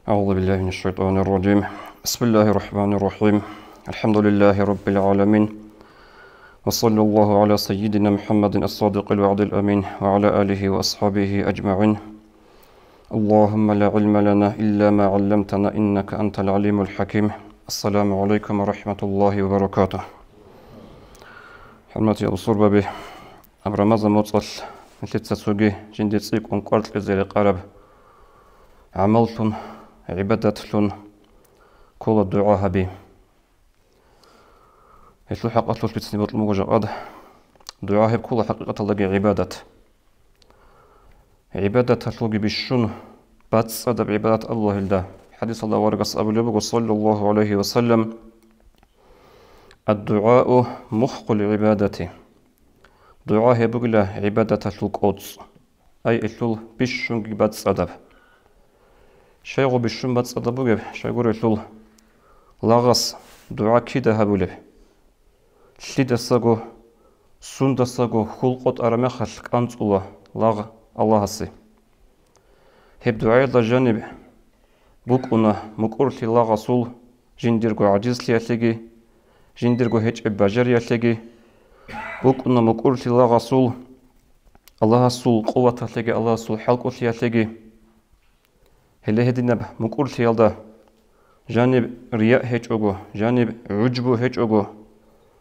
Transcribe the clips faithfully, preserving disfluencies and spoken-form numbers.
أعوذ بالله من الشيطان الرجيم. بسم الله الرحمن الرحيم. الحمد لله رب العالمين. وصلى الله على سيدنا محمد الصادق الوعد الأمين وعلى آله وأصحابه أجمعين. اللهم لا علم لنا إلا ما علمتنا إنك أنت العليم الحكيم. السلام عليكم ورحمة الله وبركاته. ХӀурматиял бусурбаби, гьаб Рамазан моцӀалъ нилъеца цоги жинде цӀикӀкӀун кӀвар кьезе рекъараб гӀамаллъун, гӀибадатлъун ккола дугӀа гьаби. Гьелъул хӀакъалъулъ бицине бокьун буго жакъад, дугӀа гьеб ккола хӀакъикъаталдаги гӀибадат. ГӀибадаталъулги бищун бацӀцӀадаб гӀибадат Аллагьилда. ХӀадисалда аварагас абулеб буго, саллаллагьу гӀалайгьи ва саллам: «Ад-дугӀау муххул гӀибадати». ДугӀа гьеб бугила гӀибадаталъул кӀоцӀ, ай, гьелъул бищунги бацӀцӀадаб. Щайгу бищун бацӀцӀадаб бугеб, щайгурелъул лагъас дугӀа кида гьабулеб? Лъидасаго, сундасаго хьул къотӀараб мехалъ кӀанцӀула лагъ Аллагьасе. Гьеб дугӀаялда жаниб букӀуна мукӀурлъи лагъасул жиндирго гӀажизлъиялъеги, жиндирго гьечӀеб бажариялъеги, букӀуна мукӀурлъи лагъасул Аллагьасул къуваталъеги, Аллагьасул хӀалкӀолъиялъеги. Гьеле гьединаб мукӀурлъиялда жаниб рияъ гьечӀого, жаниб гӀужбу гьечӀого,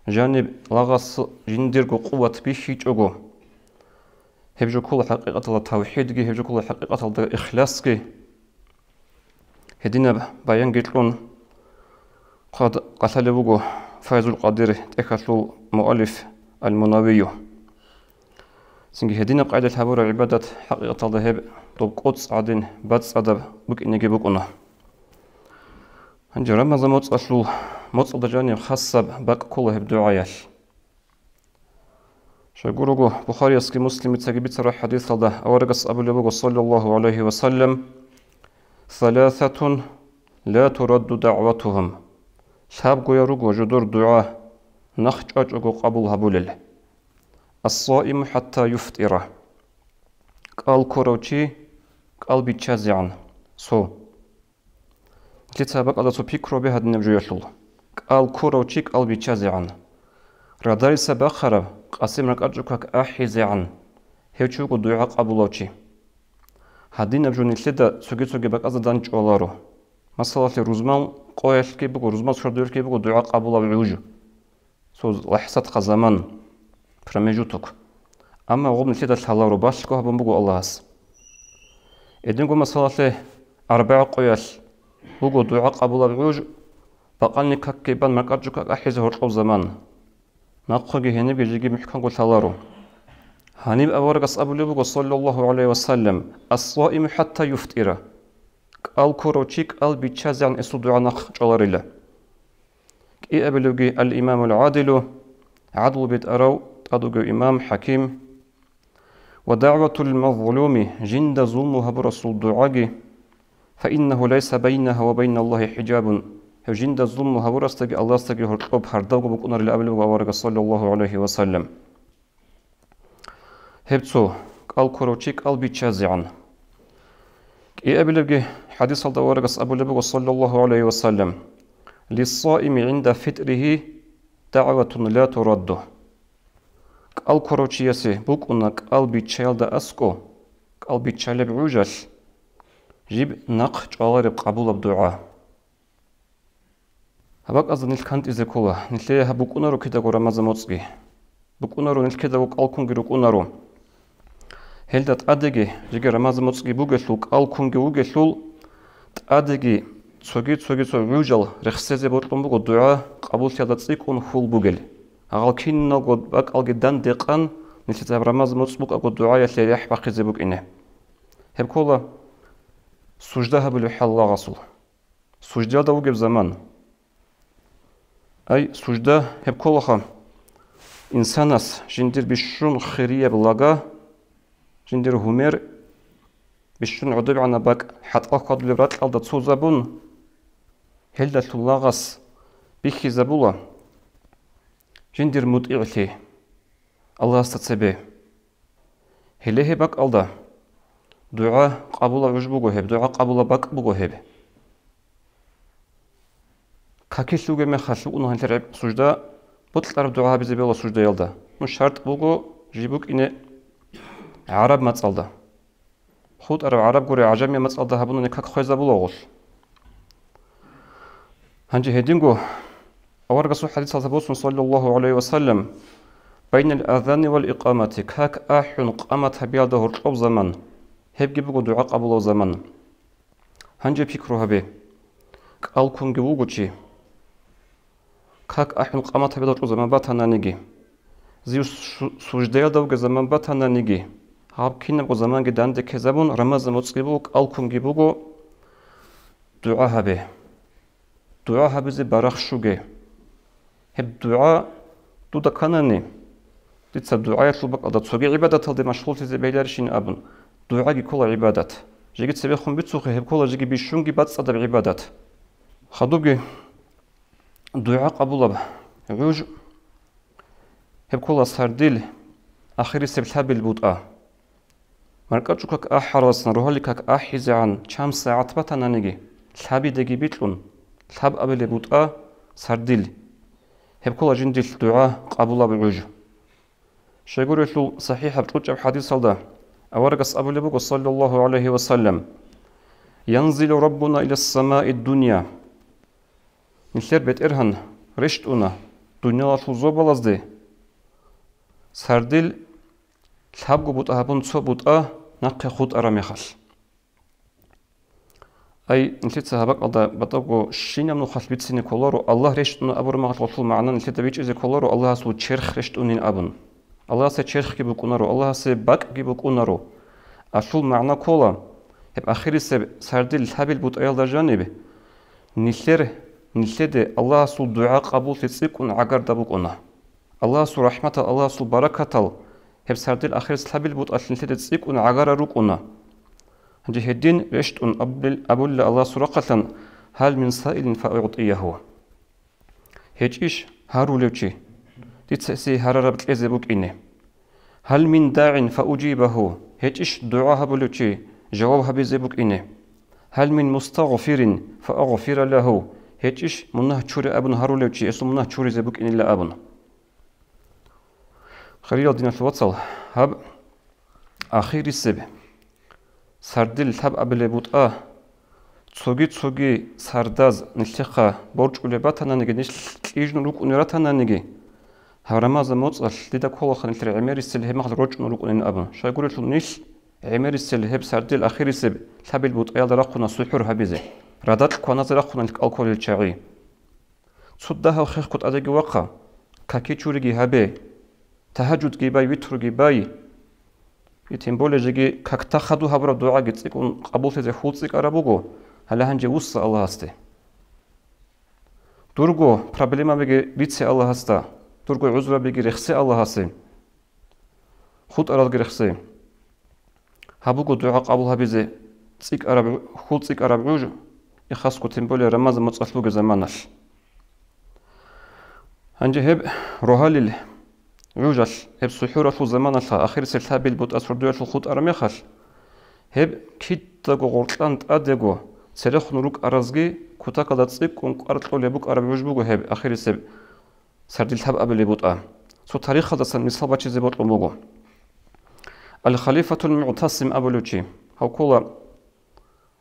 жаниб лагъас жиндирго къуват бихьичӀого, гьеб жо ккола хӀакъикъаталда тавхӀидги, гьеб жо ккола хӀакъикъаталда ихласги. Гьединаб баянги кьун хъвад-, къалъалев вуго Файзул Къадир тӀехьалъул муаллиф Ал-Мунавию. Цинги гьединаб къайдалъ гьабураб гӀибадат хӀакъикъаталда гьеб доб кӀоцӀ гӀадин бацӀцӀадаб букӀинеги букӀуна. Гьанже Рамазан моцӀалъул, моцӀалда жаниб хасаб бакӀ ккола гьеб дугӀаялъ. Щайгурого Бухариясги Муслимицаги бицараб хӀадисалда аварагас абулеб буго, саллаллагьу гӀалайгьи ва саллам: «Саласатун ла турадду дагӀватугьум». Лъабгоял руго жодор дугӀа нахъ чӀвачӀого къабул гьабулел. Ас-саиму хӀатта юфтӀира. КӀал ккурав чи кӀал биччазегӀан, цо. Нилъеца гьаб бакӀалда цо пикру гьабе гьадинаб жоялъул: кӀал ккурав чи кӀал биччазегӀан, радариса бахъараб къасим ракӀачӀукак ахӀизегӀан, гьев чи вуго дугӀа къабулав чи. Гьадинаб жо нилъеда цоги-цоги бакӀазда данчӀваларо. Масалалъе, рузман къоялъги буго, рузман сордоялъги буго дугӀа къабулаб гӀуж. Цо лахӀзатха заман, промежуток. Амма гъоб нилъеда лъаларо, балъго гьабун буго Аллагьас. Эдинго масалалъе, арбагӀа къоялъ буго дугӀа къабулаб гӀуж, бакъанни какги бан маркӀачӀукак ахӀизе гьоркьоб заман. Нахъеги гьенибги жеги мухӀканго лъаларо. Гьаниб аварагас абулеб буго, саллаллагьу гӀалайгьи ва саллам: «Ас-саиму хӀатта юфтӀира». КӀал ккурав чи кӀал биччазегӀан гьесул дугӀа нахъ чӀваларила. КӀиабилевги ал-имамул гӀадилу, гӀадлу битӀарав тӀад вугев имам, хӀаким, ва дагӀватул мазлуми, жинда зулму гьабурасул дугӀаги, фаиннагьу лайса байнагьа ва байналлагьи хӀижабун, гьев жинда зулму гьабурасдаги Аллагьасдаги гьоркьоб пардавго букӀунарила абулеб буго аварагас, саллаллагьу гӀалайгьи ва саллам. Гьеб цо, кӀал ккурав чи кӀал биччазегӀан. КӀиабилебги хӀадисалда аварагас абулеб буго, саллаллагьу гӀалайгьи ва саллам: «Лиссаими гӀинда фитригьи дагӀватун ла турадду». КӀал ккурав чиясе букӀуна кӀал биччаялда аскӀо, кӀал биччалеб гӀужалъ, жиб нахъ чӀвалареб къабулаб дугӀа. Гьаб бакӀазда нилъ кантӀизе ккола, нилъее гьаб букӀунаро кидаго Рамазан моцӀги. БукӀунаро нилъ кидаго кӀал ккунги рукӀунаро. Гьелда тӀадеги, жеги Рамазан моцӀги бугелъул, кӀал ккунги вугелъул, тӀадеги цоги-цоги цо гӀужал рехсезе бокьун буго дугӀа къабуллъиялда цӀикӀкӀун хьул бугел. Гьагъал киналго бакӀалги дандекъан, нилъеца гьаб Рамазан моцӀ букӀаго дугӀаялъе рехӀ бахъизе букӀине. Гьеб ккола сужда гьабулеб хӀал лагъасул. Суждалда вугеб заман. Ай, сужда гьеб кколаха инсанас жиндир бищун хирияб лага, жиндир гьумер, бищун гӀодобегӀанаб бакӀ хӀатӀал хьвадулеб ракьалда цузабун, гьелдалъун лагъас бихьизабула жиндир мутӀигӀлъи Аллагьасда цебе. Гьеле гьеб бакӀалда дугӀа къабулаб гӀуж буго гьеб, дугӀа къабулаб бакӀ буго гьеб. Какилъ вугеб мехалъ вукӀуна гьанлъи гӀеб сужда, бокьараб дугӀа гьабизе бегьула суждаялда. Ну, шартӀ буго жиб букӀине гӀараб мацӀалда. ХутӀараб гӀараб гури гӀажамияб мацӀалда гьабунани как хвезабулагъулъ. Гьанже гьединго аварагасул хӀадисалда босун, саллаллагьу гӀалайгьи ва саллам, байнал азани вал икъамати, как ахӀун къамат гьабиялда гьоркьоб заман, гьебги буго дугӀа къабулаб заман. Гьанже пикру гьабе, кӀал ккунги вуго чи. Как ахӀун къамат гьабиялда гьоркьоб заман батананиги, зив су-, суждаялда вугеб заман батананиги, гьаб кинабго заманги данде ккезабун, рамазан моцӀги буго, кӀал ккунги буго, дугӀа гьабе. ДугӀа гьабизе барахщуге. Гьеб дугӀа дуда кканани, дица дугӀаялъул бакӀалда цоги гӀибадаталде машгъуллъизе бегьиларищин абун, дугӀаги ккола гӀибадат. Жеги цебехун бицухъе, гьеб ккола жеги бищунги бацӀцӀадаб гӀибадат. Хадубги дугӀа къабулаб гӀуж, гьеб ккола сардил ахирисеб лъабил бутӀа. МаркӀачӀул как ахӀаралдасан рогьалил как ахӀизегӀан чан сагӀат батананиги, лъабидеги бикьун, лъаб абилеб бутӀа сардил. Гьеб ккола жиндилъ дугӀа къабулаб гӀуж. Щайгурелъул сахӀихӀаб кьучӀаб хӀадисалда аварагас абулеб буго, саллаллагьу гӀалайгьи ва саллам: «Янзилу Раббуна илас самаи дунья». Нилъер БетӀергьан рещтӀуна дунялалъул зобалазде, сардил лъабго бутӀа гьабун цо бутӀа нахъе хутӀараб мехалъ. Ай, нилъеца гьаб бакӀалда батӀаго щинаб нухалъ бицине кколаро, Аллагь рещтӀуна абураб мехалъ гъолъул магӀна нилъеда бичӀчӀизе кколаро, Аллагьасул черх рещтӀунин абун. Аллагьасе черхги букӀунаро, Аллагьасе бакӀги букӀунаро. Алъул магӀна ккола, гьеб ахирисеб сардил лъабил бутӀаялда жаниб, нилъер, нилъеде Аллагьасул дугӀа къабуллъи цӀикӀкӀун гӀагарда букӀуна. Аллагьасул рахӀматал, Аллагьасул баракатал гьеб сардил ахирис лъабил бутӀалъ нилъеде цӀикӀкӀун гӀагара рукӀуна. Гьанже гьедин рещтӀун абулел-, абулила Аллагьасул рахъалъан: «Гьал мин саилин фаугӀтиягьу». ГьечӀищ гьарулев чи, дица гьесие гьарараб кьезе букӀине? «Гьал мин дагӀин фауджибагьу», гьечӀищ дугӀа гьабулев чи, жаваб гьабизе букӀине? «Гьал мин мустагъфирин фаагъфира лагьу», гьечӀищ мунагь чуре абун гьарулев чи, гьесул мунагь чуризе букӀинила абун? Хириял диналъул вацал, гьаб ахирисеб сардил лъаб абилеб бутӀа, цоги-цоги сардаз нилъехъа борчӀулеб батананиги, нилъ кьижун рукӀунел ратананиги, гьаб рамазан моцӀалъ дида кколаха нилъер гӀемерисел гьеб мехалъ рорчӀун рукӀунин абун. Щайгурелъул нилъ гӀемерисел гьеб сардил ахирисеб лъабил бутӀаялда рахъуна сухӀур гьабизе, радакь кваназе рахъуна нилъ кӀал кколел чагӀи. Цо дагьав хехго тӀадеги вахъа, каки чуриги гьабе, тагьажудги бай, витруги бай. И тем более жеги какда хаду гьабураб дугӀаги цӀикӀкӀун къабуллъизе хьул цӀикӀкӀараб буго, гьале гьанже вусса Аллагьасде. Дурго проблемабиги бице Аллагьасда, дурго гӀузрабиги рехсе Аллагьасе. ХутӀаралги рехсе. Гьаб буго дугӀа къабул гьабизе цӀикӀкӀараб гӀу-, хьул цӀикӀкӀараб гӀуж, ихасго, тем более рамазан моцӀалъ бугеб заманалъ. Гьанже гьеб рогьалил гӀужалъ, гьеб сухӀуралъул заманалъ ахирисел лъабил бутӀа сордоялъул хутӀараб мехалъ, гьеб кидаго гъоркьан тӀадего церехун рукӀаразги кутакалда цӀикӀкӀун кӀвар кьолеб букӀараб гӀуж буго гьеб ахирисеб сардил лъаб абилеб бутӀа. Цо тарихалдасан мисал бачизе бокьун буго. Ал-Халифатул МугӀтасим абулев чи, гьав ккола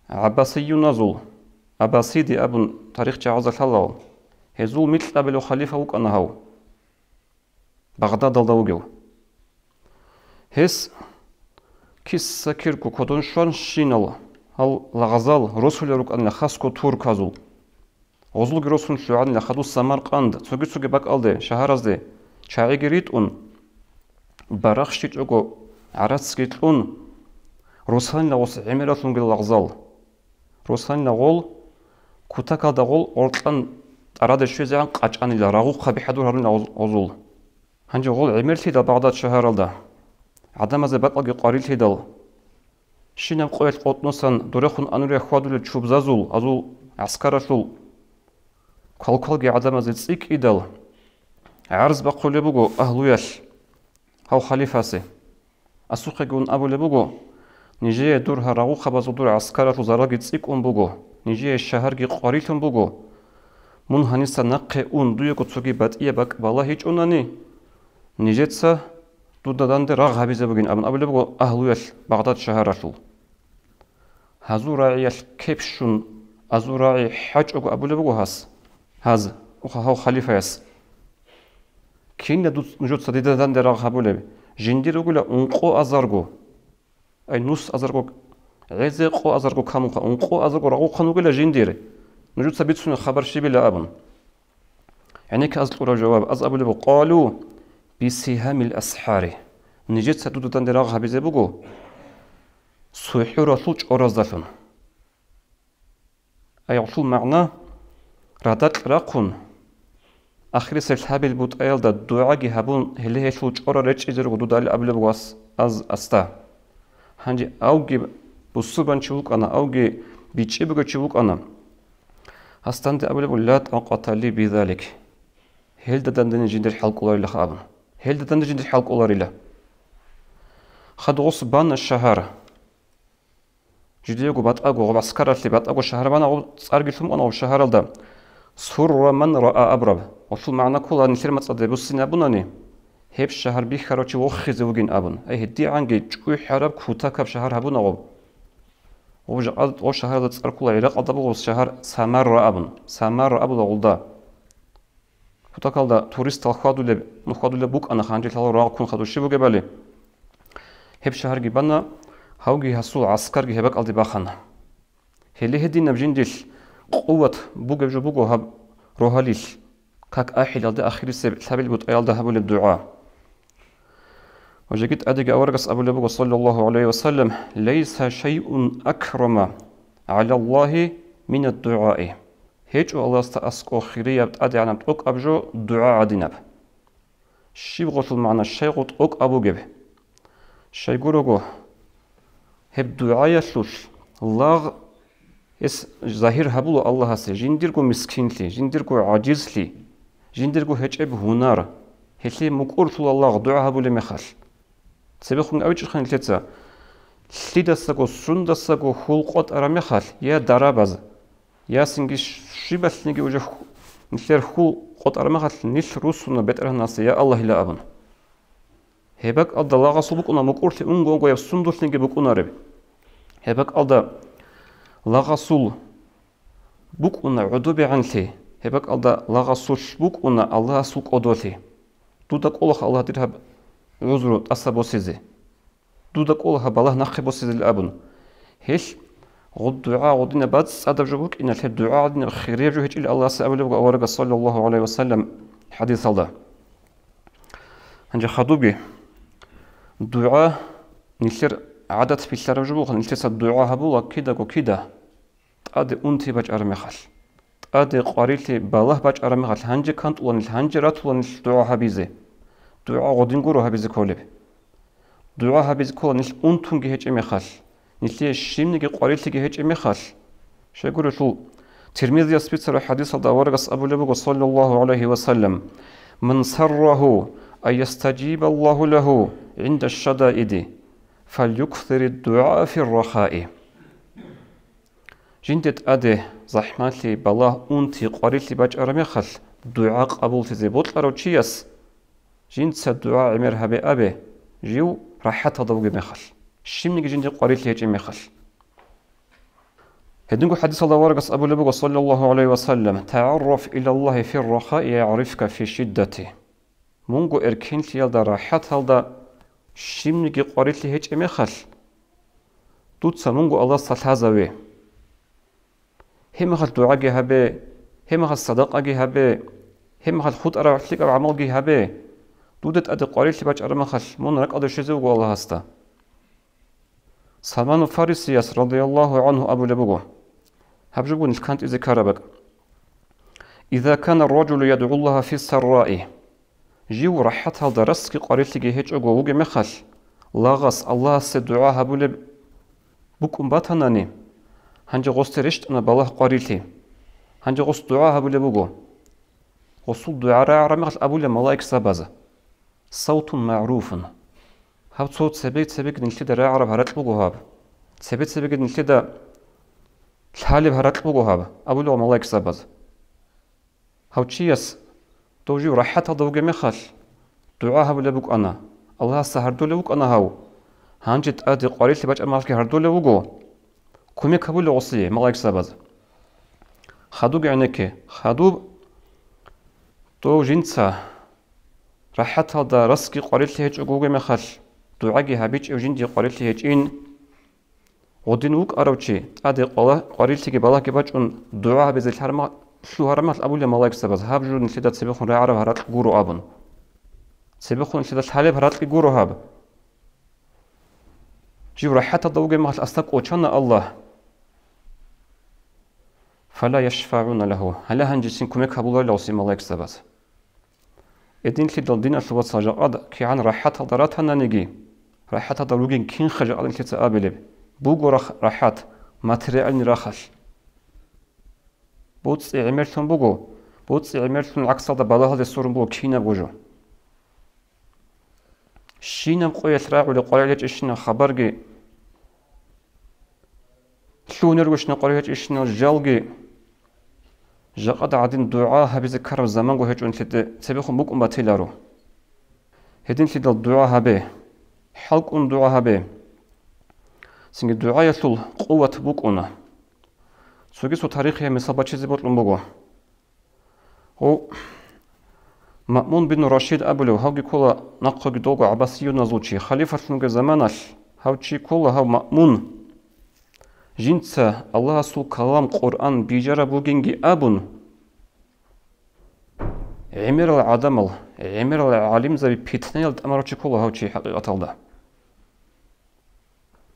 гӀаббасиюназул, аббасиди абун тарихчагӀазда лъалал, гьезул микьабилев халифа вукӀана гьав, Багъдадалда вугев. Гьес киса-кирго кодон щванщинал гьал лагъзал росулел рукӀанила, хасго турказул. Гъозулги росун лъугӀанила хадуб Самаркъанд, цоги-цоги бакӀалде, шагьаразде чагӀиги ритӀун, барахщичӀого гӀарацги кьун, росанила гъос гӀемералъунги лагъзал. Росанила гъол, кутакалда гъол гъоркьан тӀараде щвезегӀан къачӀанила, рагъухъаби хӀадур гьарунила гъоз-, гъозул. Гьанже гъол гӀемерлъидал Багъдад шагьаралда, гӀадамазе бакӀалги къварилъидал, щинаб къоялъ къотӀносан дурехун анурия хьвадулел чубзазул, азул гӀаскаралъул квалквалги гӀадамазе цӀикӀкӀидал, гӀарз бахъулеб буго агьлуялъ гьав халифасе. Асухъеги ун абулеб буго: «Нижее дур гьа рагъухъабазул дур гӀаскаралъул заралги цӀикӀкӀун буго, нижее шагьарги къварилъун буго. Мун гьаниса нахъе ун, дуего цоги батӀияб бакӀ балагьичӀонани, нижеца дуда данде рагъ гьабизе бугин абун абулеб буго агьлуялъ Багъдад шагьаралъул. Гьазул рагӀиялъ кеп щун, азул рагӀи хӀачӀого абулеб буго гьас, гьаз, гьав халифаяс. Кинда дуц-, нужеца дида данде рагъ гьабулеб? Жиндир ругила ункъо азарго. Ай, нус азарго, гӀезе къо азарго камунха, ункъо азарго рагъухъан вугила жиндир. Нужеца бицуна хабар щибила абун. ГӀенекке аз кьураб жаваб, аз абулеб буго, къалу бисигьамил асхӀари. Нижеца дуда данде рагъ гьабизе буго сухӀуралъул чӀораздалъун. Аягълъул магӀна: радакь рахъун, ахирисеб лъабил бутӀаялда дугӀаги гьабун, гьеле гьелъул чӀора речӀчӀизе руго дуда абулеб буго ас-, аз асда. Гьанже авги бусурбанчи вукӀана, авги бичӀчӀи бугев чи вукӀана. Гьасданде абулеб буго: «Ла тӀакъата ли бизалик». Гьелда дандеги жиндир хӀал кӀоларилаха абун. Гьелда дандеги жиндир хӀал кӀоларила. Хадгъус бана шагьар. Жидеего батӀаго, гъоб гӀаскаралъе батӀаго шагьар бана, гъоб цӀарги лъун букӀана гъоб шагьаралда. Сурра ман раа абраб. Гъолъул магӀна ккола, нилъер мацӀалда буссине абунани, гьеб шагьар бихьарав чи вохизе вугин абун. Ай, гьедигӀанги чӀухӀараб, кутакаб шагьар гьабуна гъоб. Гъоб жакъа гъоб шагьаралда цӀар ккола, Иракъалда буго гъоб шагьар Самарра абун. Самарра абула гъолда. Кутакалда туристал хьвадулеб, ну, хьвадулеб букӀана, гьанже лъала рагъ ккун хадур щиб бугебали. Гьеб шагьарги бана, гьавги гьасул гӀаскарги гьеб бакӀалде бахана. Гьеле гьединаб жиндилъ къуват бугеб жо буго гьаб рогьалилъ, как ахӀилалде ахирисеб лъабил бутӀаялда гьабулеб дугӀа. Ва жеги тӀадеги аварагас абулеб буго, саллаллагьу гӀалайгьи ва саллам: «Лайса шайъун акрама гӀалаллагьи минад дугӀаи». ГьечӀо Аллагьасда аскӀов хирияб, тӀадегӀанаб, тӀокӀаб жо дугӀа гӀадинаб. Щиб гъолъул магӀна, щай гъо тӀокӀаб бугеб? Щайгурого, гьеб дугӀаялъулъ лагъ гьес загьир гьабула Аллагьасе жиндирго мискинлъи, жиндирго гӀажизлъи, жиндирго гьечӀеб гьунар, гьелъие мукӀурлъула лагъ дугӀа гьабулеб мехалъ. Цебехун абичӀоха нилъеца, лъидасаго, сундасаго хьул къотӀараб мехалъ, я дарабаз, ясинги щибалъниги уже ху-, нилъер хьул къотӀараб мехалъ, нилъ руссуна БетӀергьанасе: «Я Аллагь», – ила абун. Гьеб бакӀалда лагъасул букӀуна мукӀурлъи, унго-унгояб сундулъниги букӀунареб. Гьеб бакӀалда лагъасул букӀуна гӀодобегӀанлъи, гьеб бакӀалда лагъасулъ букӀуна Аллагьасул кӀодолъи. Дуда кӀолаха, Аллагь, дир гьаб гӀузру тӀаса босизе. Дуда кӀола гьаб балагь нахъе босизел абун. Гьелъ гъуд дугӀа гъудинаб бацӀцӀадаб жо букӀиналъе, дугӀа гъудинаб хирияб жо гьечӀил Аллагьасе абулеб буго аварагас, саллаллагьу гӀалайгьи ва саллам, хӀадисалда. Гьанже хадубги, дугӀа нилъер гӀадат билълъараб жо буго, нилъеца дугӀа гьабула кидаго кида. ТӀаде унти бачӀараб мехалъ, тӀаде къварилъи балагь бачӀараб мехалъ, гьанже кантӀуланил, гьанже ратуланил дугӀа гьабизе. ДугӀа гъодин гуро гьабизе кколеб. ДугӀа гьабизе ккола нилъ унтунги гьечӀеб мехалъ, нилъее щибниги къварилъиги гьечӀеб мехалъ. Щайгурелъул, Тирмизияс бицараб хӀадисалда аварагас абулеб буго, саллаллагьу гӀалайгьи ва саллам: «Ман саррагьу ан ястажибаллагьу лагьу гӀинда шшадаиди, фалюксирид дугӀаа фиррахаи». Жинде тӀаде захӀмалъи, балагь, унти, къварилъи бачӀараб мехалъ, дугӀа къабуллъизе бокьарав чияс жинца дугӀа гӀемер гьабе абе, жив рахӀаталда вугеб мехалъ, щибниги жинде къварилъи гьечӀеб мехалъ. Гьединго хӀадисалда аварагас абулеб буго, саллаллагьу гӀалайгьи ва саллам: «ТагӀарраф илаллагьи фиррахаи ягӀрифка фишиддати». Мунго эркенлъиялда, рахӀаталда щибниги къварилъи гьечӀеб мехалъ, дуца мунго Аллагьасда лъазаве. Гьеб мехалъ дугӀаги гьабе, гьеб мехалъ садакъаги гьабе, гьеб мехалъ хутӀараб лъикӀаб гӀамалги гьабе, дуда тӀаде къварилъи бачӀараб мехалъ, мун ракӀалде щвезе вуго Аллагьасда. Салману Фарисияс, радияллагьу гӀангьу, абулеб буго, гьаб жо буго нилъ кантӀизе ккараб бакӀ: «Иза кана ар-ражулу ядгӀуллагьа фиссарраи». Жив рахӀаталда расги къварилъиги гьечӀого вугеб мехалъ, лагъас Аллагьасе дугӀа гьабулеб букӀун батанани, гьанже гъосде рещтӀана балагь, къварилъи. Гьанже гъос дугӀа гьабулеб буго. Гъосул дугӀа рагӀараб мехалъ абулеб малаикзабаз: «Савтун магӀруфун». Гьаб цо цебе-цебеги нилъеда рагӀараб гьаракь буго гьаб. Цебе-цебеги нилъеда лъалеб гьаракь буго гьаб, абулеб малаикзабаз. Гьав чияс дов жив рахӀаталда вугеб мехалъ, дугӀа гьабулеб букӀана. Аллагьасда гьардулев вукӀана гьав. Гьанже тӀаде къварилъи бачӀараб мехалъги гьардулев вуго. Кумек гьабулев гъосие малаикзабаз. Хадуб гӀенекке, хадуб дов жинца рахӀаталда расги къварилъи гьечӀого вугеб мехалъ, дугӀаги гьабичӀев жиндие къварилъи гьечӀин. Гъудин вукӀарав чи тӀаде къвала-, къварилъиги балагьги бачӀун дугӀа гьабизе лъарма-, лъугьарамалъ абулеб малаикзабаз, гьаб жо нилъеда цебехун рагӀараб гьаракь гуро абун. Цебехун нилъеда лъалеб гьаракьги гуро гьаб. Жив рахӀаталда вугеб мехалъ асда кӀочана Аллагь. Фала яшфагӀуна лагьу. Гьале гьанжесин кумек гьабуларила гъосие малаикзабаз. Гьединлъидал диналъул вацал жакъад кигӀан рахӀаталда ратананиги, рахӀаталда ругин кинха жакъад нилъеца абилеб, буго рахъ-, рахӀат, материальный рахъалъ. БуцӀи гӀемерлъун буго, буцӀи гӀемерлъун гӀаксалда балагьалде сверун буго кинабго жо. Щинаб къоялъ рагӀулеб къваригӀел гьечӀищинал хабарги, лъугьунергощинал къваригӀел гьечӀищинал жалги, жакъада гӀадин дугӀа гьабизе ккараб заманго гьечӀо нилъеде цебехун букӀун батиларо. Гьединлъидал дугӀа гьабе, хӀалкӀун дугӀа гьабе. Цинги дугӀаялъул къуват букӀуна. Цоги цо тарихияб мисал бачизе бокьун буго. Гьав Маъмун бин Рашид абулев, гьавги ккола нахъеги долго гӀаббасиюназул чи, халифалъунги заманалъ гьав чи ккола, гьав Маъмун. Жинца Аллагьасул калам Къуръан бижараб бугинги абун, гӀемерал гӀадамал, гӀемерал гӀалимзаби питнаялда тӀамарав чи ккола гьав чи хӀакъикъаталда.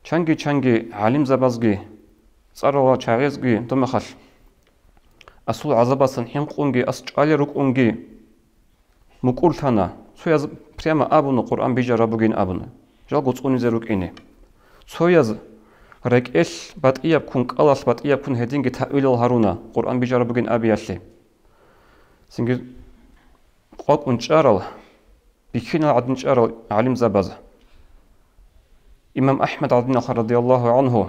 Чанги-чанги гӀалимзабазги, цӀарала чагӀазги, доб мехалъ асул гӀазабасан хӀинкъунги, ас чӀвалел рукӀунги мукӀурлъана. Цояз прямо абуна, Къуръан бижараб бугин абуна, жалго цӀунизе рукӀине. Цояз рекӀелъ батӀияб ккун, кӀалалъ батӀияб ккун гьединги таъвилал гьаруна, Къуръан бижараб бугин абиялъе. Цинги къвакӀун чӀарал, бихьинал гӀадин чӀарал гӀалимзабаз. Имам АхӀмад гӀадиналха радияллагьу гӀанхӀу,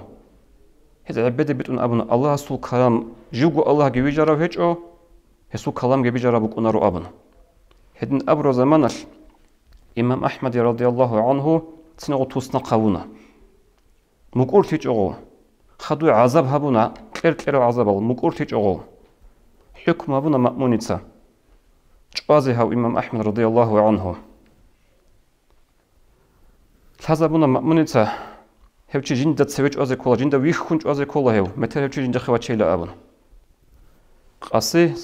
гьез гӀеббеде битӀун абуна, Аллагьасул калам, живго Аллагьги вижарав гьечӀо, гьесул каламги бижараб букӀунаро абун. Гьедин абураб заманалъ имам АхӀмаде радияллагьу гӀанхӀу цинагъо туснахъ гьавуна. МукӀурлъичӀого, хадуй гӀазаб гьабуна, кьер-кьерал гӀазабал, мукӀурлъичӀого, хӀукму гьабуна Маъмуница чӀвазе гьав имам АхӀмад радияллагьу гӀанхӀу. Лъазабуна Маъмуница, гьев чи жинда цеве чӀвазе ккола, жинда вихьун чӀвазе ккола гьев, метер гьев чи жиндихъе вачейила абун. Къаси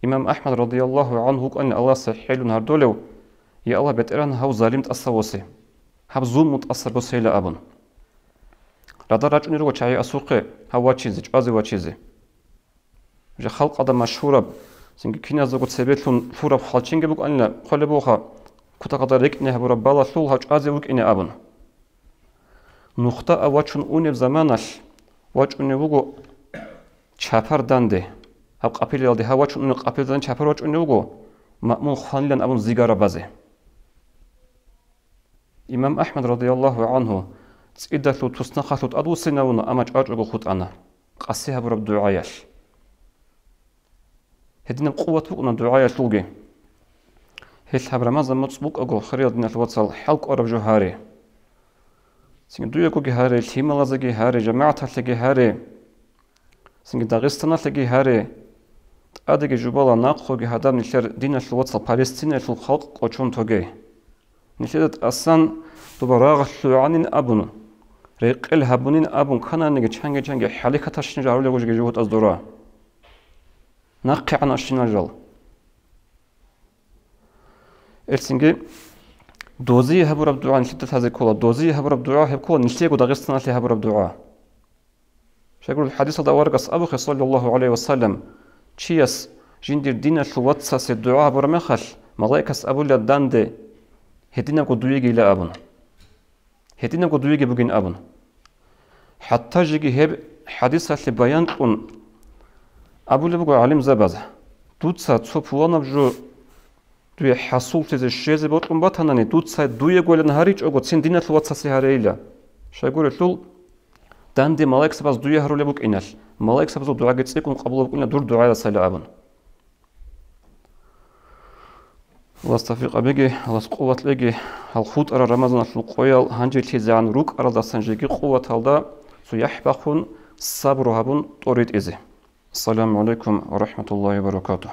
имам АхӀмад радияллагьу гӀанхӀу вукӀанила Аллагьасда хӀелун гьардолев: «Я Аллагь, БетӀергьан, гьав залим тӀаса восе, гьаб зулму тӀаса босейила», – абун. Радар рачӀунел руго чагӀи асухъе гьав вачизе, чӀвазе вачизе. Жа халкъалда машгьураб, цинги киназдаго цебе лъун лъураб хвалченги букӀанила, хъвалеб бугоха, кутакалда рекӀкӀине гьабураб балалъул гьав чӀвазе вукӀине абун. Нухда ав вачун унеб заманалъ вачӀунев вуго чапар данде. Гьаб къапилалде гьав вачун унеб къапилалде чапар вачӀунев вуго, Маъмун хванилан абун зигараб базе. Имам АхӀмад радияллагьу гӀанхӀу цӀидалъул туснахъалъув тӀадвуссинавуна, амма чӀвачӀого хутӀана къаси гьабураб дугӀаялъ. Гьединаб къуват букӀуна дугӀаялъулги. Гьелъ гьаб Рамазан муцӀ букӀаго, хириял диналъул вацал, хӀалкӀвараб жо гьаре. Цинги дуегоги гьаре, лъималазеги гьаре, жамагӀаталъеги гьаре, цинги Дагъистаналъеги гьаре. ТӀадеги жубала, нахъеги гьадаб нилъер диналъул вацал Палестинаялъул халкъ кӀочон тоге. Нилъеда тӀасан доба рагъ лъугӀанин абун, рекъел гьабунин абун кананиги, чанги-чанги хӀалихьатащин жагьрулев жеги жугьутӀаз дора. НахъегӀан ащинал жал. Элцинги дозие гьабураб дугӀа нилъеда лъазе ккола, дозие гьабураб дугӀа гьеб ккола нилъего Дагъистаналъе гьабураб дугӀа. Щайгурелъул хӀадисалда аварагас абухъе, саллаллагьу гӀалайгьи ва саллам, чияс жиндир диналъул вацасе дугӀа гьабураб мехалъ, малаикас абула данде: «Гьединабго дуеги ила», – абун. «Гьединабго дуеги бугин», – абун. ХӀатта жеги гьеб хӀадисалъе баян кьун абулеб буго гӀалимзабаз: «Дуца цо пуланаб жо дуе хӀасуллъизе щвезе бокьун батанани, дуца дуегойилан гьаричӀого, цин диналъул вацасе гьарейила. Щайгурелъул, данде малаикзабаз дуе гьарулеб букӀиналъ, малаикзабазул дугӀаги цӀикӀкӀун къабулаб букӀина дур дугӀаялдасайила», – абун. Аллагьас тавфикъ гьабеги, Аллагьас къуват кьеги, гьал хутӀарал Рамазаналъул къоял гьанжелъизегӀан рукӀаралдасан жеги къуваталда цо яхӀ бахъун, сабру гьабун тӀоритӀизе. Ассаламу гӀалайкум ва рахӀматуллагьи ва баракатугь.